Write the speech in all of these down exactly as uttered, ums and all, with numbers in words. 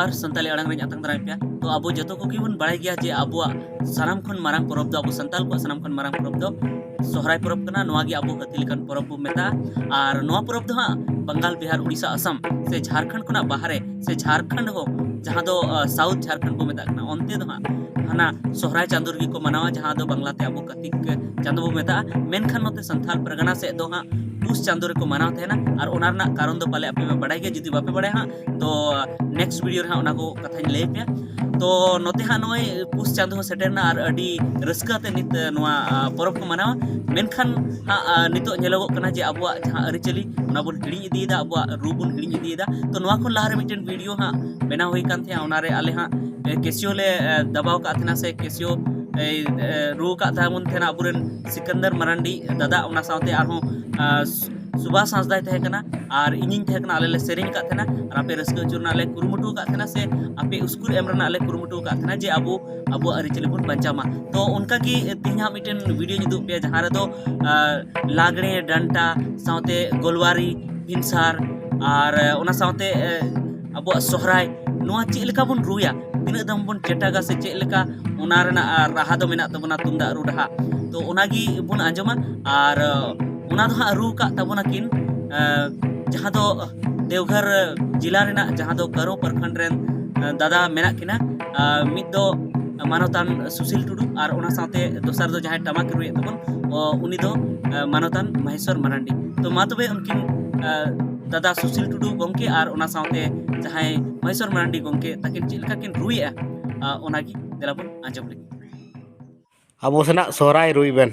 ᱟᱨ ᱥᱟᱱᱛᱟᱲᱤ ᱟᱲᱟᱝ ᱨᱮᱧ ᱟᱛᱟᱝ ᱫᱟᱨᱟᱢ ᱯᱮᱭᱟ᱾ ᱛᱚ ᱟᱵᱚ ᱡᱚᱛᱚ ᱠᱚᱜᱮ ᱵᱚᱱ ᱵᱟᱲᱟᱭ ᱜᱮᱭᱟ ᱡᱮ ᱟᱵᱚᱣᱟᱜ ᱥᱟᱱᱟᱢ ᱠᱷᱚᱱ ᱢᱟᱨᱟᱝ ᱯᱚᱨᱚᱵᱽ ᱫᱚ, ᱟᱵᱚ ᱥᱟᱱᱛᱟᱲ ᱠᱚᱣᱟᱜ ᱥᱟᱱᱟᱢ ᱠᱷᱚᱱ ᱢᱟᱨᱟᱝ ᱯᱚᱨᱚᱵᱽ ᱫᱚ ᱥᱚᱦᱨᱟᱭ ᱯᱚᱨᱚᱵᱽ ᱠᱟᱱᱟ᱾ ᱱᱚᱣᱟ ᱜᱮ ᱟᱵᱚ ᱦᱟᱹᱛᱤ ᱞᱮᱠᱟᱱ ᱯᱚᱨᱚᱵᱽ ᱵᱚ ᱢᱮᱛᱟᱜᱼᱟ᱾ ᱟᱨ ᱱᱚᱣᱟ ᱯᱚᱨᱚᱵᱽ ᱫᱚ ᱦᱟᱸᱜ ᱵᱟᱝᱜᱟᱞ, ᱵᱤᱦᱟᱨ, ᱩᱲᱤᱥᱥᱟ, ᱟᱥᱟᱢ ᱥᱮ ᱡᱷᱟᱲᱠᱷᱚᱸᱰ ᱠᱷᱚᱱᱟᱜ ᱵᱟᱦᱨᱮ ᱥᱮ ᱡᱷᱟᱲᱠᱷᱚᱸᱰ ᱦᱚᱸ, ᱡᱟᱦᱟᱸ ᱫᱚ ᱥᱟᱣᱩᱛᱷ ᱡᱷᱟᱲᱠᱷᱚᱸᱰ ᱵᱚ ᱢᱮᱛᱟᱜ ᱠᱟᱱᱟ, ᱚᱱᱛᱮ ᱫᱚ ᱦᱟᱸᱜ ᱦᱟᱱᱟ ᱥᱚᱦᱨᱟᱭ ᱪᱟᱸᱫᱳ ᱨᱮᱜᱮ ᱠᱚ ᱢᱟᱱᱟᱣᱟ, ᱡᱟᱦᱟᱸ ᱫᱚ ᱵᱟᱝᱞᱟᱛᱮ ᱟᱵᱚ ᱠᱟᱨᱛᱤᱠ ᱪᱟᱸᱫᱳ ᱵᱚ ᱢᱮᱛᱟᱜᱼᱟ᱾ ᱢᱮᱱᱠᱷᱟᱱ ᱱᱚᱛᱮ ᱥᱟᱱᱛᱷᱟᱞ ᱯᱟᱨᱜᱟᱱᱟ ᱥᱮᱫ ᱫᱚ ᱦᱟᱸᱜ ᱯᱩᱥ ᱪᱟᱸᱫᱳ ᱨᱮᱠᱚ ᱢᱟᱱᱟᱣ ᱛᱟᱦᱮᱱᱟ᱾ ᱟᱨ ᱚᱱᱟ ᱨᱮᱱᱟᱜ ᱠᱟᱨᱚᱱ ᱫᱚ ᱯᱟᱞᱮ ᱟᱯᱮ ᱯᱮ ᱵᱟᱲᱟᱭ ᱜᱮᱭᱟ, ᱡᱩᱫᱤ ᱵᱟᱯᱮ ᱵᱟᱲᱟᱭᱟ ᱦᱟᱸᱜ ᱛᱚ ᱱᱮᱠᱥᱴ ᱵᱷᱤᱰᱤᱭᱳ ᱨᱮ ᱦᱟᱸᱜ ᱚᱱᱟ ᱠᱚ ᱠᱟᱛᱷᱟᱧ ᱞᱟᱹᱭ ᱯᱮᱭᱟ᱾ ᱛᱚ ᱱᱚᱛᱮ ᱦᱟᱸᱜ ᱱᱚᱜᱼᱚᱭ ᱯᱩᱥ ᱪᱟᱸᱫᱳ ᱦᱚᱸ ᱥᱮᱴᱮᱨ ᱮᱱᱟ ᱟᱨ ᱟᱹᱰᱤ ᱨᱟᱹᱥᱠᱟᱹ ᱟᱛᱮ ᱱᱤᱛ ᱱᱚᱣᱟ ᱯᱚᱨᱚᱵᱽ ᱠᱚ ᱢᱟᱱᱟᱣᱟ᱾ ᱢᱮᱱᱠᱷᱟᱱ ᱦᱟᱸᱜ ᱱᱤᱛᱚᱜ ᱧᱮᱞᱚᱜᱚᱜ ᱠᱟᱱᱟ ᱡᱮ ᱟᱵᱚᱣᱟᱜ ᱡᱟᱦᱟᱸ ᱟᱹᱨᱤᱪᱟᱹᱞᱤ, ᱚᱱᱟ ᱵᱚᱱ ᱦᱤᱲᱤᱧ ᱤᱫᱤᱭᱮᱫᱟ, ᱟᱵᱚᱣᱟᱜ ᱨᱩ ᱵᱚᱱ ᱦᱤᱲᱤᱧ ᱤᱫᱤᱭᱮᱫᱟ᱾ ᱛᱚ ᱱᱚᱣᱟ ᱠᱷᱚᱱ ᱞᱟᱦᱟᱨᱮ ᱢᱤᱫᱴᱮᱱ ᱵᱷᱤᱰᱤᱭᱳ ᱦᱟᱸᱜ ᱵᱮᱱᱟᱣ ᱦᱩᱭ ᱠᱟᱱ ᱛᱟᱦᱮᱸᱜᱼᱟ, ᱚᱱᱟᱨᱮ ᱟᱞᱮ ᱦᱟᱸᱜ ᱠᱮᱥᱤᱭᱳ ᱞᱮ ᱫᱟᱵᱟᱣ ᱠᱟᱜ ᱛᱟᱦᱮᱱᱟ ᱥᱮ ᱠᱮᱥᱤᱭᱳ ᱨᱩ ᱠᱟᱜ ᱛᱟᱦᱮᱸ ᱵᱚᱱ ᱛᱟᱦᱮᱱᱟ ᱟᱵᱚᱨᱮᱱ ᱥᱤᱠᱟᱱᱫᱟᱨ ᱢᱟᱨᱟᱱᱰᱤ ᱫᱟᱫᱟ, ᱚᱱᱟ ᱥᱟᱶᱛᱮ ᱟᱨᱦᱚᱸ ᱥᱩᱵᱷᱟᱥ ᱦᱟᱸᱥᱫᱟᱭ ᱛᱟᱦᱮᱸ ᱠᱟᱱᱟ ᱟᱨ ᱤᱧᱤᱧ ᱛᱟᱦᱮᱸ ᱠᱟᱱᱟ᱾ ᱟᱞᱮ ᱞᱮ ᱥᱮᱨᱮᱧ ᱟᱠᱟᱫ ᱛᱟᱦᱮᱱᱟ ᱟᱨ ᱟᱯᱮ ᱨᱟᱹᱥᱠᱟᱹ ᱦᱚᱪᱚ ᱨᱮᱱᱟᱜ ᱞᱮ ᱠᱩᱨᱩᱢᱩᱴᱩ ᱟᱠᱟᱫ ᱛᱟᱦᱮᱱᱟ ᱥᱮ ᱟᱯᱮ ᱩᱥᱠᱩᱨ ᱮᱢ ᱨᱮᱱᱟᱜ ᱞᱮ ᱠᱩᱨᱩᱢᱩᱴᱩ ᱟᱠᱟᱫ ᱛᱟᱦᱮᱱᱟ ᱡᱮ ᱟᱵᱚ ᱟᱵᱚᱣᱟᱜ ᱟᱹᱨᱤᱪᱟᱹᱞᱤ ᱵᱚᱱ ᱵᱟᱧᱪᱟᱣ ᱢᱟ᱾ ᱛᱚ ᱚᱱᱠᱟᱜᱮ ᱛᱮᱦᱮᱧ ᱦᱟᱸᱜ ᱢᱤᱫᱴᱮᱱ ᱵᱷᱤᱰᱤᱭᱳᱧ ᱩᱫᱩᱜ ᱯᱮᱭᱟ, ᱡᱟᱦᱟᱸ ᱨᱮᱫᱚ ᱞᱟᱜᱽᱲᱮ, ᱰᱟᱱᱴᱟ, ᱥᱟᱶᱛᱮ ᱜᱳᱞᱣᱟᱨᱤ, ᱵᱷᱤᱱᱥᱟᱨ, ᱟᱨ ᱚᱱᱟ ᱥᱟᱶᱛᱮ ᱟᱵᱚᱣᱟᱜ ᱥᱚᱦᱨᱟᱭ, ᱱᱚᱣᱟ ᱪᱮᱫ ᱞᱮᱠᱟ ᱵᱚᱱ ᱨᱩᱭᱟ, ᱛᱤᱱᱟᱹᱜ ᱫᱚᱢ ᱵᱚᱱ ᱪᱮᱴᱟᱜᱟ ᱥᱮ ᱪᱮᱫ ᱞᱮᱠᱟ ᱚᱱᱟ ᱨᱮᱱᱟᱜ ᱨᱟᱦᱟ ᱫᱚ ᱢᱮᱱᱟᱜ ᱛᱟᱵᱚᱱᱟ, ᱛᱩᱢᱫᱟᱜ ᱨᱩ ᱨᱟᱦᱟ᱾ ᱛᱚ ᱚᱱᱟᱜᱮ ᱵᱚᱱ ᱟᱸᱡᱚᱢᱟ᱾ ᱟᱨ ᱚᱱᱟ ᱫᱚ ᱦᱟᱸᱜ ᱨᱩ ᱠᱟᱜ ᱛᱟᱵᱚᱱᱟ ᱠᱤᱱ ᱡᱟᱦᱟᱸ ᱫᱚ ᱫᱮᱣᱜᱷᱚᱨ ᱡᱮᱞᱟ ᱨᱮᱱᱟᱜ, ᱡᱟᱦᱟᱸ ᱫᱚ ᱜᱟᱨᱳ ᱯᱨᱚᱠᱷᱚᱸᱰ ᱨᱮᱱ ᱫᱟᱫᱟ ᱢᱮᱱᱟᱜ ᱠᱤᱱᱟ᱾ ᱢᱤᱫ ᱫᱚ ᱢᱟᱱᱚᱛᱟᱱ ᱥᱩᱥᱤᱞ ᱴᱩᱰᱩ ᱟᱨ ᱚᱱᱟ ᱥᱟᱶᱛᱮ ᱫᱚᱥᱟᱨ ᱫᱚ ᱡᱟᱦᱟᱸᱭ ᱴᱟᱢᱟᱠ ᱨᱩᱭᱮᱫ ᱛᱟᱵᱚᱱ, ᱩᱱᱤ ᱫᱚ ᱢᱟᱱᱚᱛᱟᱱ ᱢᱚᱦᱮᱥᱣᱚᱨ ᱢᱟᱨᱟᱱᱰᱤ᱾ ᱛᱚ ᱢᱟ ᱛᱚᱵᱮ ᱩᱱᱠᱤᱱ ᱫᱟᱫᱟ ᱥᱩᱥᱤᱞ ᱴᱩᱰᱩ ᱜᱚᱢᱠᱮ ᱟᱨ ᱚᱱᱟ ᱥᱟᱶᱛᱮ ᱡᱟᱦᱟᱸᱭ ᱢᱚᱦᱮᱥᱣᱚᱨ ᱢᱟᱨᱟᱱᱰᱤ ᱜᱚᱢᱠᱮ ᱛᱟᱹᱠᱤᱱ ᱪᱮᱫ ᱞᱮᱠᱟ ᱠᱤᱱ ᱨᱩᱭᱮᱫᱼᱟ, ᱚᱱᱟᱜᱮ ᱫᱮᱞᱟ ᱵᱚᱱ ᱟᱸᱡᱚᱢ ᱞᱮᱜᱮ᱾ ᱟᱵᱚ ᱥᱮᱱᱟᱜ ᱥᱚᱦᱨᱟᱭ ᱨᱩᱭ ᱵᱮᱱ᱾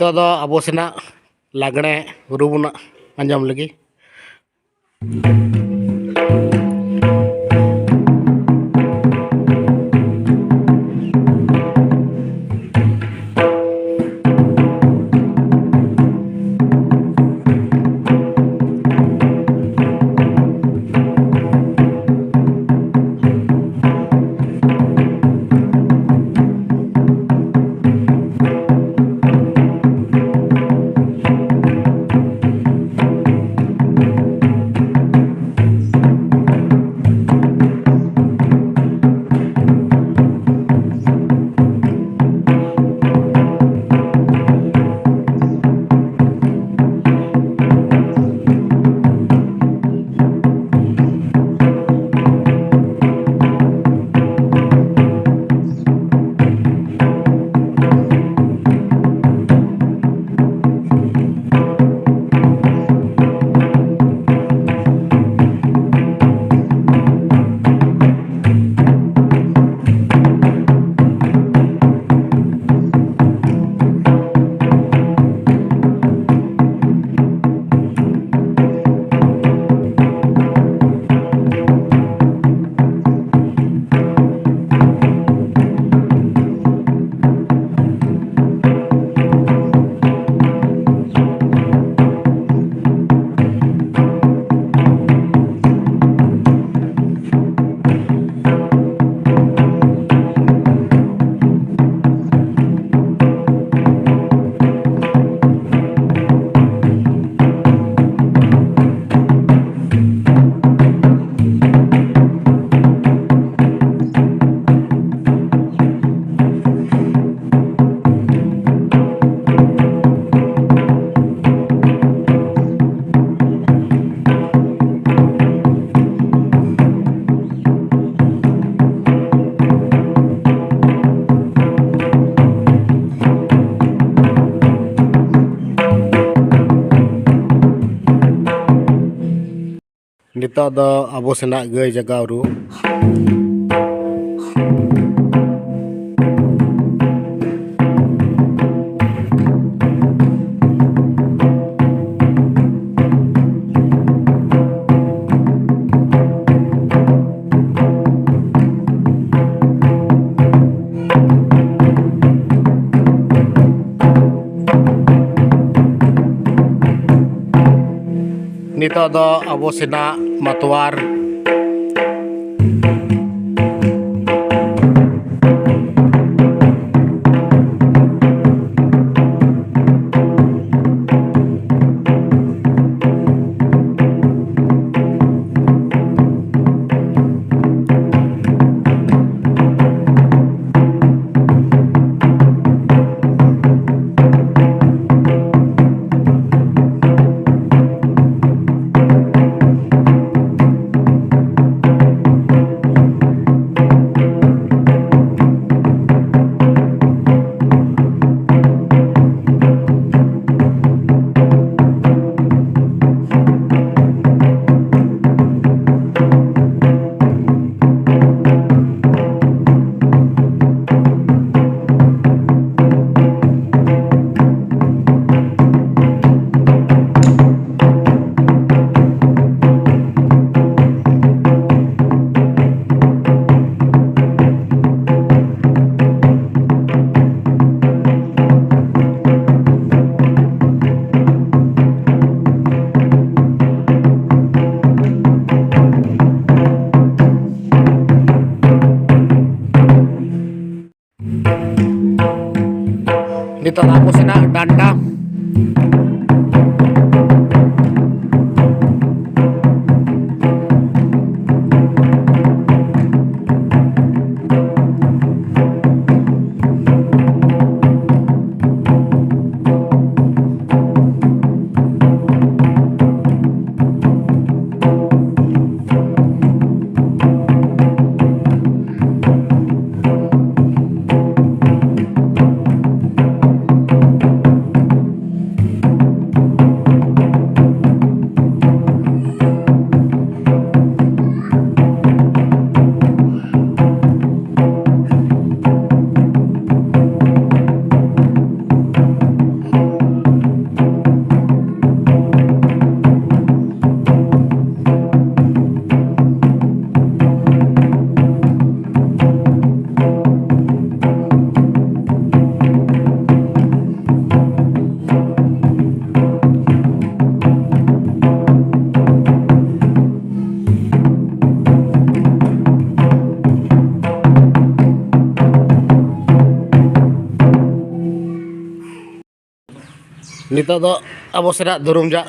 ᱱᱤᱛᱚᱜ ᱫᱚ ᱟᱵᱚ ᱥᱮᱱᱟᱜ ᱞᱟᱜᱽᱬᱮ ᱨᱩ ᱵᱚᱱ ᱟᱸᱡᱚᱢ ᱞᱮᱜᱮ᱾ ᱱᱤᱛᱚᱜ ᱫᱚ ᱟᱵᱚ ᱥᱮᱱᱟᱜ ᱜᱟᱹᱭ ᱡᱟᱜᱟᱣ ᱨᱩ᱾ ᱱᱤᱛᱚᱜ ᱫᱚ ᱟᱵᱚ ᱥᱮᱱᱟᱜ ᱢᱟᱛᱣᱟᱨ᱾ ᱱᱤᱛᱚᱜ ᱟᱵᱚ ᱥᱮᱱᱟᱜ ᱰᱟᱱᱰᱟ᱾ ᱱᱤᱛᱚᱜ ᱫᱚ ᱟᱵᱚ ᱥᱮᱱᱟᱜ ᱫᱩᱨᱩᱢ ᱡᱟᱜ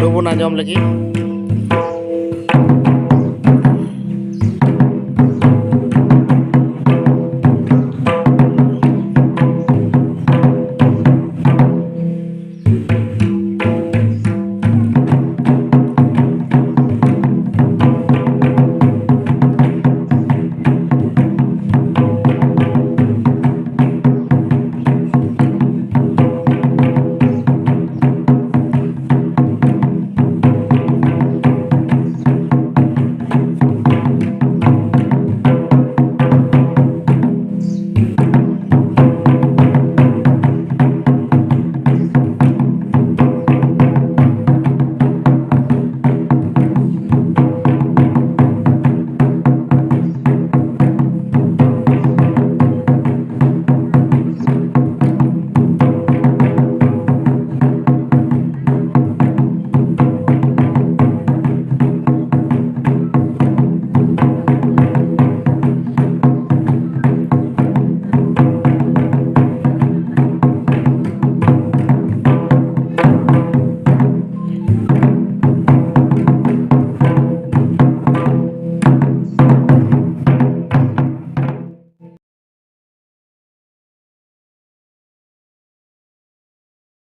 ᱨᱩ ᱵᱚᱱ ᱟᱸᱡᱚᱢ ᱞᱟᱹᱜᱤᱫ᱾